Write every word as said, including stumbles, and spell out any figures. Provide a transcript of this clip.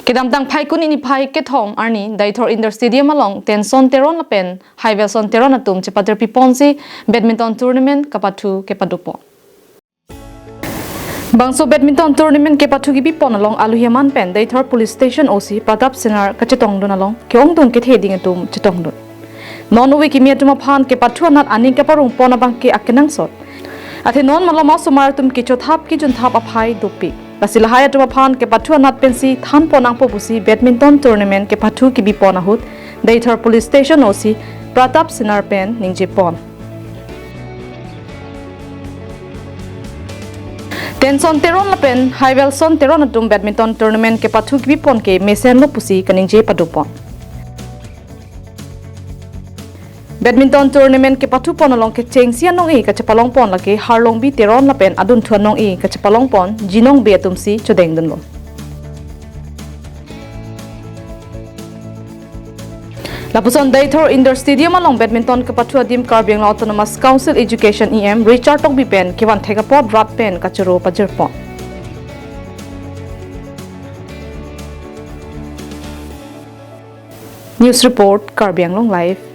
Kedamtang Phaikuni niphai kethom arni Deithor Indoor Stadium along Tenson Teron lapen Haivelson Teron atum chepatirpi ponsi badminton tournament kapathu kepadopon. Bangso badminton tournament kepathu kebipon along aluhiaman pen Deithor Police Station O C Pratap Senar kachetongdun along ke-ongdung kethe ding atum chetongdun. Non ove kimi atum aphan kepathu anat aning kaparong pon abangke akenangsot. Athe non malom osomar atum kechothap kejunthap aphai dopik. Lasi lahai atum aphan kepathu anat pensi than pon nangpo pusi badminton tournament kepathu kebipon ahut Deithor Police Station O C Pratap Senar pen ningje pon. Tenson Teron lapen Haivelson Teron atum badminton tournament kepathu kebipon ke mesenlo pusi kaningje padopon. Badminton tournament kepathu pon along kechengsi anong-e kachepalong pon lake Harlongbi Teron lapen adunthu anong-e kachepalong pon Jinong Bey atumsi chodengdunlo. Lapuson Deithor Indoor Stadium along badminton kepathu adim Karbi Anglong Autonomous Council Education E M Richard Tokbi pen kevan thek apot rat pen kachoro pajirpon. News report, Karbi Anglong Live.